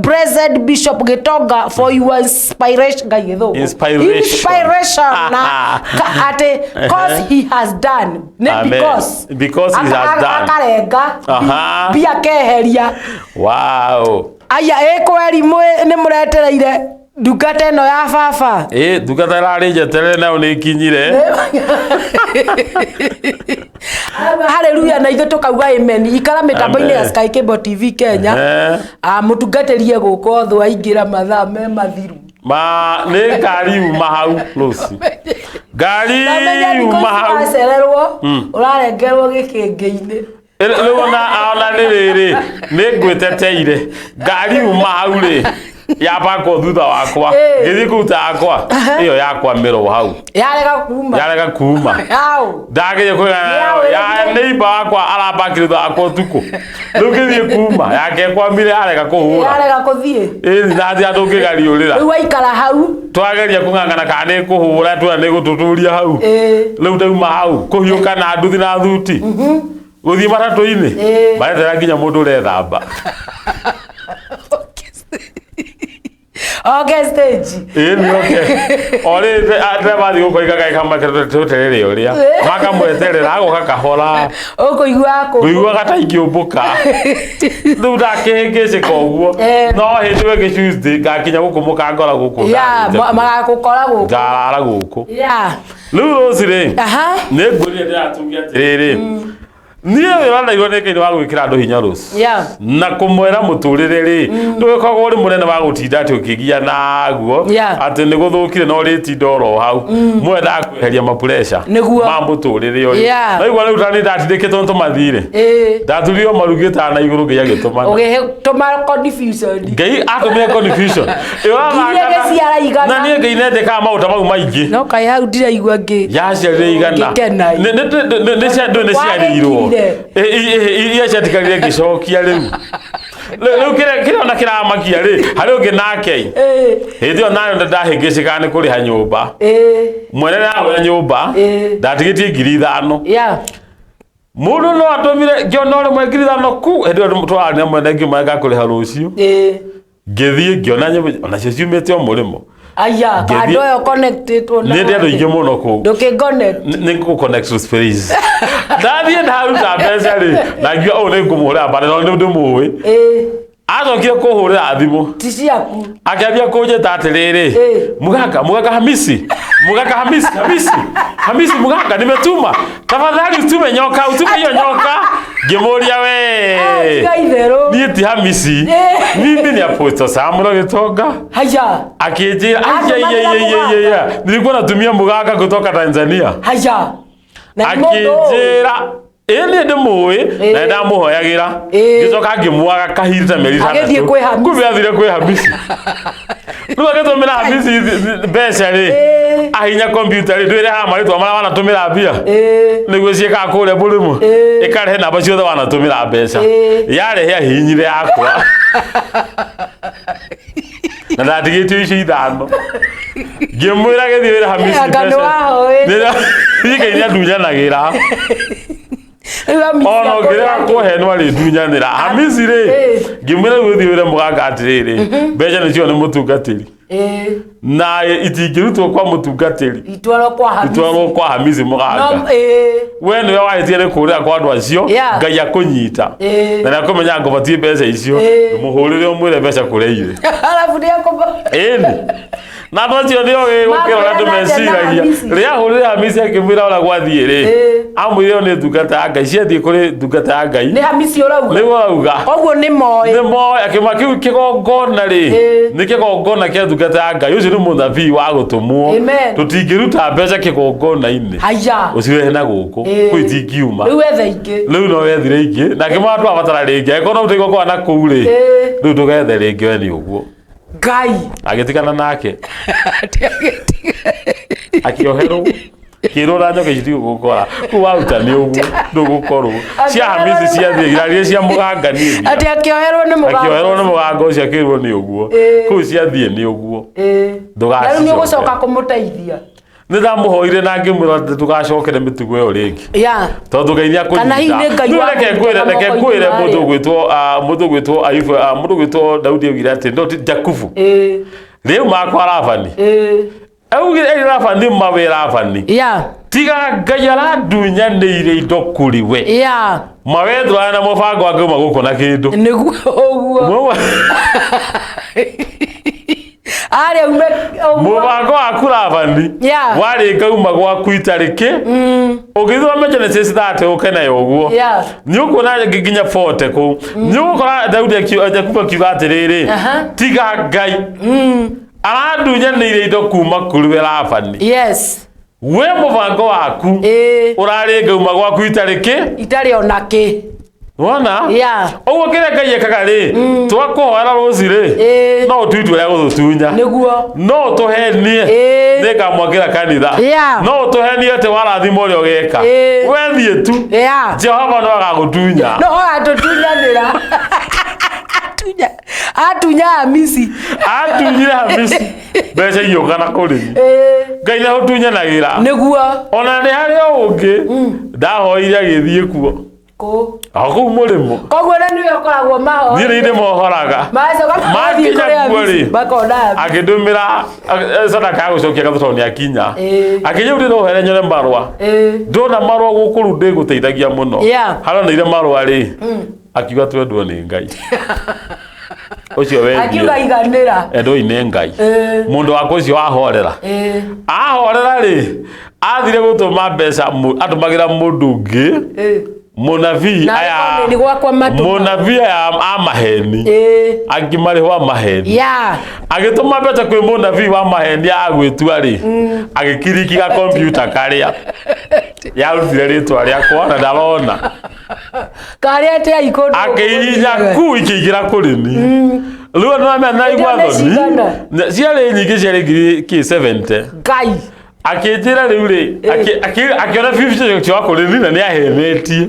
blessed Bishop Gitonga for your inspiration. Ngai gĩthũngũ. Inspiration. Inspiration na atĩ cause he has done. Nĩ Amen. because. Because he has done. Akarenga. Mbia keheria. Wow. Aya ĩ kweri nĩ mũretereire ndungata ĩno ya baba. Ĩ ndungata ĩrarĩ njeterere nayo nĩ ikinyire. Haleluya na ithuĩ tũkauga amen. Ikara mĩtambo-inĩ ya Amen. Sky Cable TV Kenya. Mũtungatĩri egũka ũthũ aingĩra mathaa me mathiru. Ma nĩ ngari yuma hau Lucy. Ngari Ndamenya thikũ yuma ici hau. wacererwo ũrarengerwo gĩkĩngĩ-inĩ. Rĩu ona nĩ rĩrĩ nĩ ngwĩteteire ngari yuma hau rĩ yabakwo thutha wakwa ngĩthiĩ kũruta yakwa ĩyo yakwamĩrwo hau. Yarega kuma. Yarega kuma. Hau. Ndageria kwĩgana ya neighbor wakwa arabakire thutha wakwa ũtukũ. Rĩu ngĩthiĩ kuma yake ĩkwamire yarega kũhũra. Yarega kũthiĩ. Ĩĩ na atĩ andũ ũngĩgariũrĩra. Rĩu waikara hau. Twageria kũng'ang'ana kana nĩ kũhũra tuona nĩ gũtũtũria hau. Rĩu ndauma hau kũhiũka na nduthi na thuti. Gũthiĩ matatũ-inĩ maretera nginya mũndũ ũrethamba. Okay, stage. Ĩĩ nĩ okay. O rĩ ndereba athiĩ gũkoiga gaika tũterere ũrĩa. Makamweterera agoka kahora. Ũkũigua kũ? Ngũiguaga ta ingĩũmbũka. Rĩu ndakĩhĩngĩcĩka ũguo. No hĩndĩ ĩyo ĩngĩ Tuesday ngakinya gũkũ mũkangora gũkũ. Ya, magagũkora gũkũ. Ngarara gũkũ. Ya. Rĩu rũci rĩ. Nĩ ngwĩrire ndĩratugia atĩrĩrĩ. Niĩ wĩra ndaigua nĩ Ngai wa gwĩkĩra andũ hinya rũci. Na kũmwĩra mũtũrĩre rĩ, ndũgĩkoragwo ũrĩ mũnene wa gũtinda atĩ ũkĩgia naguo, atĩ nĩ gũthũkire na ũrĩtinda oro hau. Mwendaga kweheria mapureca ma mũtũrĩre ũyũ. Naigua rĩu ta nĩ ndatindĩkĩtwo nĩ tũmathirĩ. Ndaturirwo maru ngĩtana na igũrũ Ngai agĩtũmana. Ũgĩtũma confusion. Ngai atũmire confusion. Nginya gĩciara igana. Na niĩ Ngai nendekaga maũndũ mau maingĩ. No kaĩ hau ndiraigua ngĩ. Yaciarire igana. Ngĩkena. Nĩ ciarĩirwo. Iria ciatigarire ngĩcokia rĩu. Rĩu kĩrĩa ona kĩramakia rĩ, harĩ ũngĩ nake. Hĩndĩ ĩyo nayo ndahĩngĩcĩkaga nĩ kũrĩha nyũmba. Mwene ndagũra nyũmba, ndatigĩtie 5,000. Mũndũ no atũmire ngĩona ũrĩmwe 5,000 ku, hĩndĩ ĩyo twarĩ na mwene ngiuma ngakũrĩha rũciũ. Ngĩthiĩ ngĩona nyũmba onacio ciumĩte o mũrĩmo. Aya, andũ aya connected ona. Nĩ ndĩ andũ aingĩ mũno kũu. Ndũkĩ connect. Nĩ ngũ connect to space. Ndathiĩ ndaruta mbeca rĩ, na ngiuga ũyũ nĩ ngũmũhũrĩra mbara no nĩ ndĩmũĩ. Acokire kũhũrĩra thimũ. Ti ciaku. Akĩambia kũnjĩta atĩrĩrĩ, Mugaka, Mugaka Hamisi, Mugaka Hamisi, Hamisi, Hamisi Mugaka, nimetuma. Tafadhali utume nyoka, utume hiyo nyoka. Ngĩmũria we. Tiga itherũ. Niĩ ti Hamisi. Mimi ni Apostle Samuel Gitonga. Haya. Akĩnjĩra, aiya, nilikuwa natumia Mugaka kutoka Tanzania. Haya. Akĩnjĩra ĩĩ niĩ ndĩmũĩ na nĩndamũhoyagĩra. Ngĩcoka ngĩmwaga kahinda mĩeri Agĩthiĩ ĩtandatũ. kwĩ Hamisi. Kumbe athire kwĩ Hamisi. Rĩu agĩtũmĩra Hamisi mbeca rĩ, ahinya kompiuta rĩ, ndwĩrehaga marĩtwa marĩa wanatũmĩra mbia. Nĩguo ciĩkaga kũrĩa mũrĩmo. Ĩkarehe namba ciothe wanatũmĩra mbeca. Yarehe ahihinyire yakwa. Na ndatigĩtio icio 5. Ngĩmwĩra gĩthiĩ wĩra Hamisi Anga nĩ mbeca. wahoete. Niĩ Ngai nĩandunyanagĩra. Ona ũngĩrega kũhenwo rĩ ndunyanĩra. Hamisi rĩ, ngĩmwĩra rĩu ũthiĩ wĩre mũganga atĩrĩrĩ, mbeca nĩcio nĩ mũtungatĩri. Na itingĩrutwo kwa mũtungatĩri. Itwarwo kwa Hamisi. Itwarwo kwa Hamisi mũganga. We nĩwe wahĩtia nĩ kũrĩra kwa andũ acio, Ngai akũnyita. Na nĩakũmenya ngũbatiĩ mbeca icio. Mũhũrĩre ũmwĩre mbeca kũrĩa irĩ. Arabu nĩakũma. Ĩni. Na andũ acio nĩ ogĩ gũkĩra ũrĩa andũ Makwĩra na atĩa na meciragia. Hamisi? Rĩrĩa ahũrire Hamisi akĩmwĩra ũrĩa gwathiĩ rĩ, Ĩĩ. amwĩre ĩyo nĩ ndungata ya Ngai, ciathiĩ kũrĩ ndungata ya Ngai. Nĩ Hamisi ũrauga? Nĩguo auga. Koguo nĩ moĩ. Nĩ moĩ akĩma kĩu kĩgongona rĩ, Ĩĩ. nĩ kĩgongona kĩa ndungata ya Ngai, ũcio nĩ mũnabii wa gũtũmwo. Amen. Tũtingĩruta mbeca kĩgongona-inĩ. Haya. Ũcirehe na gũkũ, Ĩĩ. kũu itingiuma. Rĩu wethe ingĩ. Rĩu no wethire ingĩ, na akĩmwĩra twabatara rĩngĩ, angĩkorwo no ũrute igongona na kũu rĩ, Ĩĩ. rĩu ndũgethe rĩngĩ we nĩ ũguo. Ngai. Agĩtigana nake. Akĩoherwo. Kĩrwo na njoka ici tigũgũkora. Kũu waruta nĩ ũguo ndũgũkorwo. Cia Hamisi ciathiĩ irarire cia mũganga niĩ. Atĩ akĩoherwo nĩ mũgambo. Akĩoherwo nĩ mũgango ũcio akĩrwo nĩ ũguo. Ĩĩ. Kũu ciathiĩ nĩ ũguo. Ĩĩ. Ndũgacicoke. Na rĩu nĩ ũgũcoka kũmũteithia. Nĩ ndamũhoire na ngĩmwĩra atĩ ndũgacokere mĩtugo ĩyo rĩngĩ. Yeah. Tondũ Ngai nĩ akũnyita. Kana hihi nĩ Ngai Rĩu reke ngwĩre, wakũnyitaga reke moko-inĩ ngwĩre marĩa. mũndũ ũgwĩtwo ah, mũndũ ũgwĩtwo Ayubu, ah, mũndũ ũgwĩtwo Daudi augire atĩ no ti Jakubu. Ĩĩ. Rĩu makwa Labani. Ĩĩ. Augire ĩ Labani mawe Labani. Yeah. Tiga Ngai arandunyanĩire indo kũrĩ we. Yeah. Mawe ndũrarĩ na mũbango angiuma gũkũ na kĩndũ. Nĩguo ũguo. Mũba- Arĩa ume ũguo. Mũbango waku Labani Yeah. warĩ ngauma gwaku itarĩ kĩ ũgĩthoma Genesis 30 ũke nayo ũguo Yeah. nĩ ũkuona nginya 40 kũu nĩ ũgũkora Daudi Jakubu akiuga atĩrĩrĩ Aha. tiga Ngai arandunyanĩire indo kuma kũrĩ we Labani Yes. we mũbango waku Ĩĩ. ũrarĩ ngauma gwaku itarĩ kĩ Itarĩ ona kĩ. wona Yeah. ũguo kĩrĩa Ngai ekaga rĩ twakũhoera rũci rĩ Ĩĩ. no ũtue itua rĩa gũtũtunya Nĩguo. no ũtũhenie Ĩĩ. nĩngamwakĩra kanitha Yeah. no ũtũhenie atĩ warathima ũrĩa ũgeka Ĩĩ. wethiĩ tu Yeah. Jehova no agagũtunya No agatũtunyanĩra. Atunya. Atunya Hamisi. atunyire Hamisi mbeca igĩũka na kũrĩ niĩ. Ĩĩ. Ngai nĩ ahũtunyanagĩra Nĩguo. ona nĩ harĩ o ũngĩ ndahoire agĩthiĩ kuo Kũ. o kũu mũrĩmo Koguo na nĩwe ũkoragwo mahoya. niĩ nĩ ndĩmohoraga Macoka mathiĩ makinya kũrĩ kuo rĩ Hamisi makona Hamisi. akĩndũmĩra sadaka ya gũcokia ngatho tondũ nĩ akinya Ĩĩ. akĩnjĩra rĩu ndĩrohere nyone marũa Ĩĩ. ndona marũa gũkũ rĩu ndĩgũteithagia mũno Yeah. haroneire marũa rĩ akiuga twendwo nĩ Ngai ũcio Akiuga wendie iganĩra. endwo nĩ Ngai Ĩĩ. mũndũ wakwa ũcio ahorera Ĩĩ. ahorera rĩ athire gũtũma mbeca atũmagĩra mũndũ ũngĩ Ĩĩ. mũnabii Na aya nĩ gwakwa matũma. mũnabii aya a maheni Ĩĩ. angĩ marĩho a maheni Yeah. agĩtũma mbeca kwĩ mũnabii wa maheni agwĩtua rĩ agĩkiriki ga kompiuta karĩa yarutire rĩtwa rĩakwa na ndarona Karĩa atĩ ai kũndũ. akĩhihinya ku ikĩingĩra kũrĩ ni rĩu andũ amenya naigua Nĩ thoni cigana? Ciarĩ nyingĩ ciarĩ ngiri kĩ 70 Ngai. Akĩnjĩra rĩu rĩ akĩona 50 cio kũrĩ ni na nĩ ahenetie.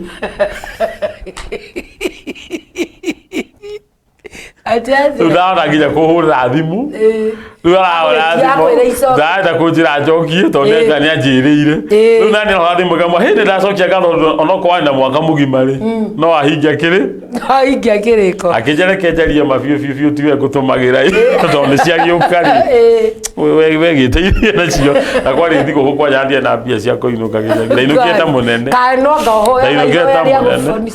Atĩ atĩa? Rĩu ndahota nginya kũhũrĩra thimũ. Ĩĩ. Rĩu arahũra Akwĩra thimũ icoke. ndarenda kũnjĩra njokie tondũ Ĩĩ. nĩ anjĩrĩire. Ĩĩ. Rĩu nani ahũra thimũ ngamwĩra hĩndĩ ndacokia ngatho tondũ onokorwo warĩ na mwaka mũgima rĩ no ahingia kĩrĩ Ahingia kĩrĩko. Akĩnjĩra reke njarie ma biũ biũ biũ tiwe ngũtũmagĩra tondũ nĩ ciagĩũka rĩ Ĩĩ. Wegĩteithie nacio na kwarĩ thigũkũ kwanja ndirĩ na mbia cia kũinũka gĩcagi ndainũkire ta mũnene. Kaĩ no anga ũhoyaga Ndainũkire ihoya ta rĩa mũnene.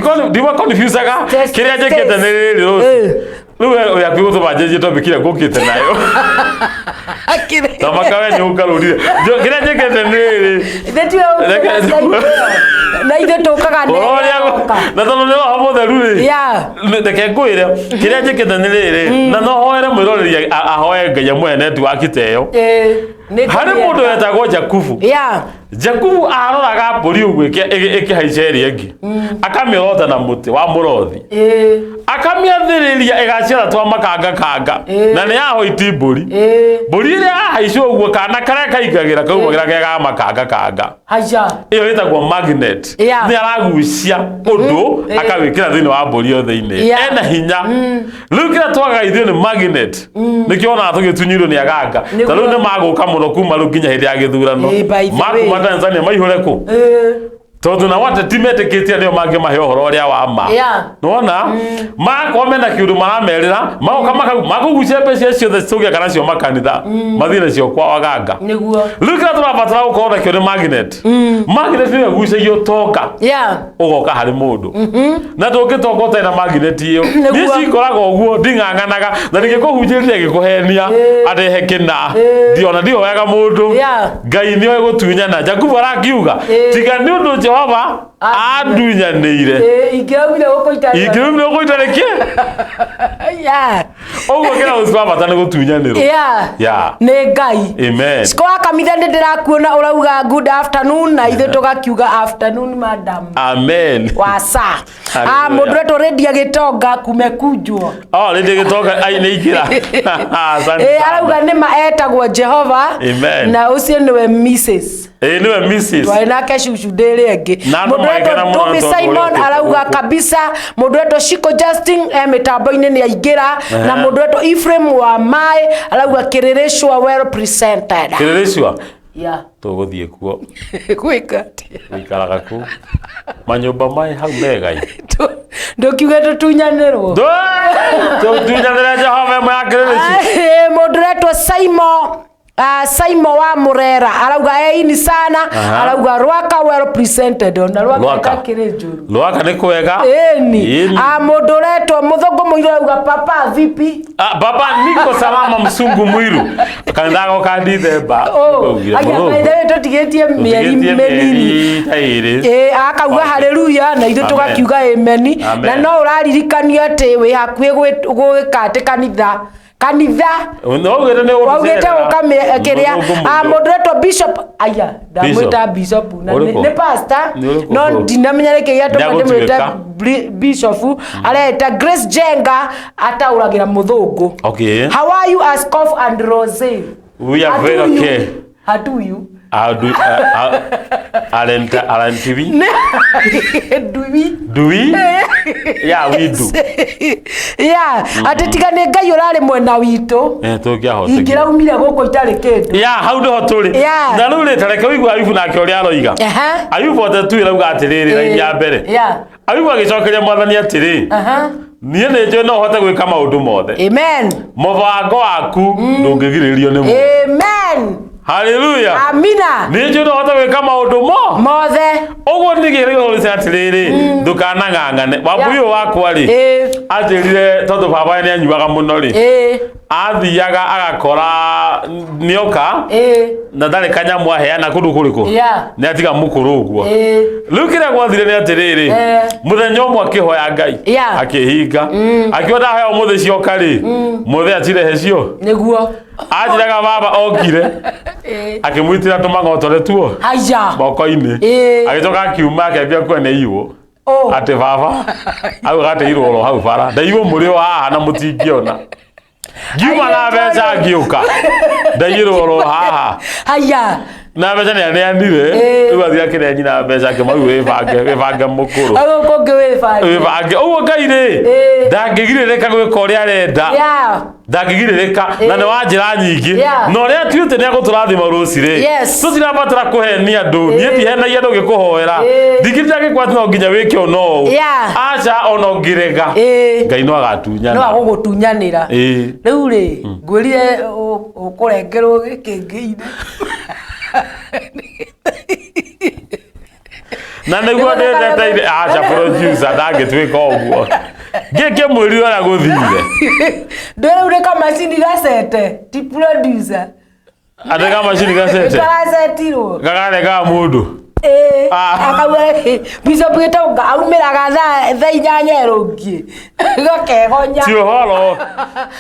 gũboni- Ndiwa confusaga Test- kĩrĩa njĩkĩte nĩ rĩrĩ rũci Ĩĩ. Rĩu we ũrĩa kwĩgũtũma njenjie topic ĩrĩa ngũkĩte nayo. Akĩrĩ. Na makawe nĩ ũngarũrire. Kĩrĩa njĩkĩte nĩ rĩrĩ. Ithe tiwe Reke- ũkaga na ithuĩ tũkaga nĩ Ũhoro ũrĩa yoka. na tondũ nĩ roho mũtheru rĩ. Yeah. Reke ngwĩre kĩrĩa njĩkĩte nĩ rĩrĩ na no hoere mwĩroreri ahoe Ngai amũhe netiwaki ta ĩyo. Ĩĩ, nĩ Harĩ kũrĩa. mũndũ wetagwo Jakubu. Yeah. Jakubu aroraga mbũri ũguo ĩkĩhaica ĩrĩa ĩngĩ akamĩorota na mũtĩ wa mũrothi Ĩĩ. akamĩathĩrĩria ĩgaciara twa makanga kanga na nĩ yahoiti mbũri Ĩĩ. mbũri ĩrĩa yahaica ũguo kana karĩa kaingagĩra kaumagĩra ke ga makanga kanga Haica. ĩyo ĩtagwo magnet Yeah. nĩ aragucia ũndũ akawĩkĩra thĩinĩ wa mbũri ĩyo thĩinĩ Yeah. ena hinya rĩu kĩrĩa twagaga ithuĩ nĩ magnet nĩkĩo onaga tũgĩtunyirwo nĩ aganga Nĩguo. ta rĩu nĩ magũka mũno kuma rĩu nginya hĩndĩ ya gĩthurano Ĩĩ, by the way. makuma Tanzania maihũre kũ Ĩĩ. Tondũ nao ateti metĩkĩtie nĩo mangĩmahe ũhoro ũrĩa wa ma. Nĩwona makorwo mena kĩũndũ maramerĩra, magoka makũgucia mbeca ciothe tũgĩaka nacio makanitha, mathiĩ nacio kwa waganga. Nĩguo. Rĩu kĩrĩa tũrabatara gũkorwo nakĩo nĩ magnet. Magnet nĩyo ĩgucagia ũtonga ũgoka harĩ mũndũ. Na ndũngĩtonga ũtarĩ na magnet ĩyo. Nĩguo. Niĩ cinkoraga ũguo nding'ang'anaga na ndingĩkũhunjĩria ngĩkũhenia arehe kĩna. Ndiona ndihoyaga mũndũ. Ngai nĩoĩ gũtunyana. Jakubu arakiuga tiga nĩ ũndũ Jehova andunyanĩire, Ingĩraumire gũkũ itarĩ. Ingĩraumire gũkũ itarĩ kĩ. Ũguo kĩrĩa gũci bata nĩ gũtunyanĩrwo. Nĩ Ngai. Amen. Ciko wa kamitha nĩ ndĩrakuona ũrauga good afternoon, na ithuĩ tũgakiuga afternoon madam. Amen. Wasa. Hallelujah. Ah, mũndũ ũretwo Lydia Gĩtonga kumekunjwo. Oh, Lydia Gĩtonga ai nĩ ingĩra. Asante Ĩ, sana. arauga nĩ ma etagwo Jehova. Amen. Na ũcio nĩwe Mrs. Ĩ, nĩwe Mrs. Twarĩ nake cucu ndĩrĩ ĩngĩ. Na andũ Mũndũ ũretwo magĩkena mũno Tommy nĩ tondũ ũrĩa Simon ũkĩte arauga gũkũ. kabisa. Mũndũ ũretwo Shiko Justin e mĩtambo-inĩ nĩ aingĩra. Na mũndũ ũretwo Ephraim wa Mai arauga Kĩrĩrĩcua well presented. Kĩrĩrĩcua? Yeah. Tũgũthiĩ kuo. Gwĩka atĩa? Gũikaraga kũ? Manyũmba mai hau megai. Ndũkiuge tũtunyanĩrwo. Tũtunyanĩre Jehova ĩmwe ya Kĩrĩrĩcua. Mũndũ ũretwo Simon, Saimo wa Murera arauga eini sana. Arauga Rwaka well presented, ona Rwaka Rwaka. ĩtakĩrĩ njũru. Rwaka nĩ kwega. Ĩni. Ĩni. Mũndũ ũretwo mũthũngũ mũirũ arauga papa vipi? Ah, baba niko salama, msungu mwiru. Kanitha goka Dithemba. Oh, aya tũtigĩtie mĩeri Tũtigĩtie mĩnini. mĩeri ta ĩrĩ. Ĩ, akauga haleluya na ithuĩ Amen. tũgakiuga ameni. Amen. Na no ũraririkanio atĩ wĩ hakuhĩ gwĩka atĩ kanitha kanitha Waugĩte nĩ waugĩte ũgũtũcerera. gũka kĩrĩa. Mũthũngũ Ah, mũirũ. mũndũ ũretwo bishop, aya ndamwĩta bishop na Ũrĩkũ? nĩ pastor, Nĩ ũrĩkũ? no ndinamenya nĩkĩ gĩatũma ndĩmwĩte Nĩagũtuĩka. Bishop. Areta Grace Jenga ataũragĩra mũthũngũ. Okay. How are you, Askof and Rose? We are very How do you? okay. How do you? How do Alenta Alentivi? Do we? Do we? Yeah, we do. Yeah, atĩ tiga nĩ Ngai ũrarĩ mwena witũ, Eh, tũngĩahotire. ingĩraumire gũkũ itarĩ kĩndũ. Ya, hau nĩho tũrĩ. Na rĩu rĩ, ta reke ũigue Ayubu nake ũrĩa aroiga. Ayubu ote tu ĩrauga atĩrĩrĩ, raini ya mbere. Ayubu agĩcokeria Mwathani atĩrĩ, niĩ nĩ njũĩ no hote gwĩka maũndũ mothe. Amen. Mũbango waku ndũngĩgirĩrĩrio nĩ mũndũ. Amen. Haleluya. Amina. Nĩ njũĩ no hote gwĩka maũndũ mo mothe. Ũguo nĩgĩrĩgũrĩte atĩrĩrĩ, ndũkanang'ang'ane wambui ũyũ wakwa rĩ, anjĩrire tondũ baba nĩ anyuaga mũno rĩ, athiaga agakora nĩoka na ndarĩ kanyamũ aheana kũndũ kũrĩkũ, nĩ atiga mũkũrũ ũguo. Rĩu kĩrĩa gwathire nĩ atĩrĩrĩ, mũthenya ũmwe akĩhoya Ngai, akĩhinga, akiuga ndahoya ũmũthĩ cioka rĩ, mũthĩ acirehe cio. Nĩguo. Anjĩraga baba okire akĩmwitĩra tũmang'otore tuo Haya. moko-inĩ, agĩcoka akiuma akĩambia kuona iyũ atĩ baba au gateirwo oro hau bara, ndaiywo mũrĩ o haha na mũtingĩona, ngiuma na mbeca ngĩũka ndaiyĩrwo oro haha. Haya. Na mbeca nĩ aneanire. Rĩu athiĩ akĩrĩa nyina mbeca, akĩmau wĩbange, wĩbange mũkũrũ. Au kũngĩ wĩbange. Wĩbange ũguo. Ngai rĩ, ndangĩgirĩrĩka gwĩka ũrĩa arenda. Ndangĩgirĩrĩka na nĩ wa njĩra nyingĩ. Na ũrĩa atuĩte nĩ agũtũrathima rũci rĩ, tũtirabatara kũhenia andũ. Niĩ ndihenagia andũ ngĩkũhoera, ndingĩtira ngĩkwati no nginya wĩke ũna ũũ. Aca, ona ũngĩrega, Ngai no No agatunyanĩra. Agũgũtunyanĩra. Rĩu rĩ, ngwĩrire ũkũrengerwo gĩkĩngĩ-inĩ. Na nĩguo ndĩteteire, aca, producer ndangĩtuĩka ũguo ngĩkĩmwĩrire ũrĩa gũthire. Ndĩ rĩu nĩ kamacini gacete, ti producer. Atĩ kamacini gacete? Karacetirwo. Gakarengaga mũndũ. Ĩĩ. Ah. Akauga Bishop Gĩtonga aumĩraga thaa 8 ĩrũngiĩ gakegonya. Ti ũhoro.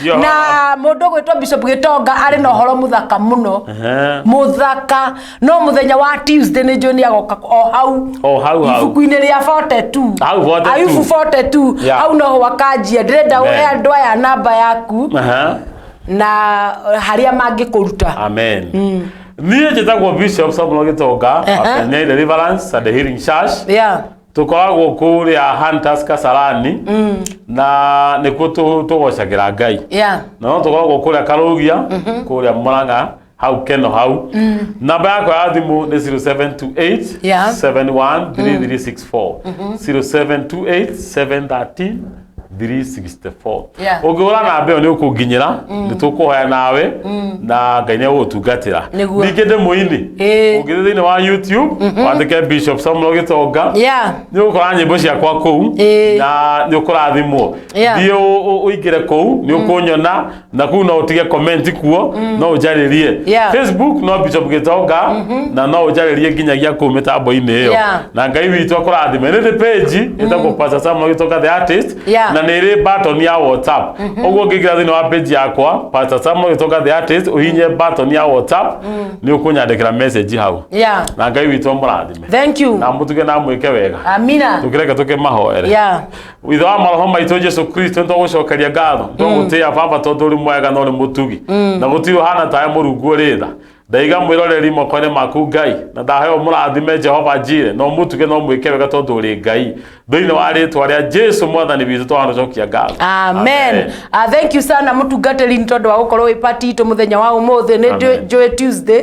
Ti ũhoro. Na mũndũ ũgwĩtwo Bishop Gĩtonga arĩ na ũhoro mũthaka mũno, mũthaka, no mũthenya wa Tuesday nĩ njũĩ nĩ agoka o hau. O hau hau. Ibuku-inĩ rĩa 42. Hau 42. Ayubu 42. Hau noho akanjia. Ndĩrenda ũhe andũ aya namba yaku na harĩa mangĩkũruta. Amen. Niĩ njĩtagwo Bishop Samuel Gĩtonga wa Pioneer Deliverance and Healing Church. Tũkoragwo kũrĩa Hunters Kasarani, na nĩkuo tũgocagĩra Ngai. Na no tũkoragwo kũrĩa Karũgia, kũrĩa Murang'a. Hau keno hau. Namba yakwa ya thimũ nĩ 0728 713364, 0728 713 364. Ũngĩhũra namba ĩyo nĩ ũkũnginyĩra, nĩ tũkũhoya nawe na Ngai nĩ egũgũtungatĩra. Ningĩ ndĩ mũini. Ũngĩthiĩ thĩinĩ wa YouTube wandĩke Bishop Samuel Gĩtonga, nĩ ũgũkora nyĩmbo ciakwa kũu na nĩ ũkũrathimwo. Thiĩ ũingĩre kũu, nĩ ũkũnyona, na kũu no ũtige comment kuo, no ũnjarĩrie. Facebook no Bishop Gĩtonga, na no ũnjarĩrie nginyagia kũu mĩtambo-inĩ ĩyo. Na Ngai witũ akũrathime. Nĩ ndĩ page ĩtagwo Pastor Samuel Gĩtonga the artist, na nĩ ĩrĩ button ya WhatsApp. Ũguo ũngĩingĩra thĩinĩ wa page yakwa Pastor Samuel Gĩtonga the artist, ũhihinye button ya WhatsApp, nĩ ũkũnyandĩkĩra message hau. Na Ngai witũ amũrathime. Thank you. Na mũtuge na mwĩke wega. Amina. Tũkĩreke tũkĩmahoere. Ithe wa maroho maitũ Jesu Kristo, nĩtwagũcokeria ngatho, twagũtĩĩa Baba tondũ ũrĩ mwega na ũrĩ mũtugi, na gũtirĩ ũhana tawe. Mũrungu ũrĩ tha, ndaiga mwĩroreri moko-inĩ maku Ngai, na ndaheo mũrathime Jehova Njire, na ũmũtuge na ũmwĩke wega tondũ ũrĩ Ngai. Thĩinĩ wa rĩtwa rĩa Jesu Mwathani witũ twanũcokia ngatho. Amen. Ah, thank you sana mũtungatĩri nĩ tondũ wa gũkorwo wĩ part itũ mũthenya wa ũmũthĩ. Nĩ Amen. njũĩ Tuesday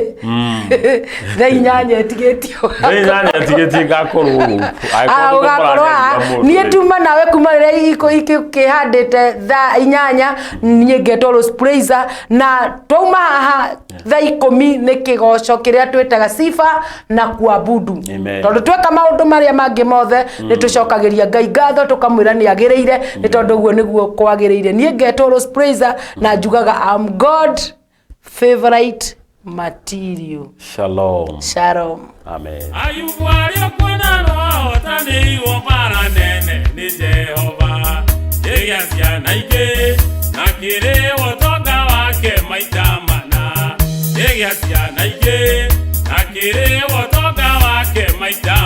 thaa 8 ĩtigĩtio. Thaa 8 ĩtigĩtie ngakorwo gũkũ. Ah, ũgakorwo haha. Niĩ tuma nawe kuma rĩrĩa ikĩhandĩte thaa 8. Niĩ ngetwo Rose Praiser, na twauma haha thaa 10 nĩ kĩgoco kĩrĩa twĩtaga sifa na kuabudu. Amen. Tondũ tweka maũndũ marĩa mangĩ mothe, nĩ tũcokagĩria Ngai ngatho, tũkamwĩra nĩ agĩrĩire, nĩ tondũ ũguo nĩguo kwagĩrĩire. Niĩ ngetwo Rose Praiser, na njugaga I'm God favorite material. Shalom. Shalom. Amen. Ayubu arĩ o kuona no ahotanĩirwo mbara nene nĩ Jehova, ĩgĩa ciana ingĩ na kĩrĩ ũtonga wake maita mana, ĩgĩa ciana ingĩ na kĩrĩ ũtonga wake maita.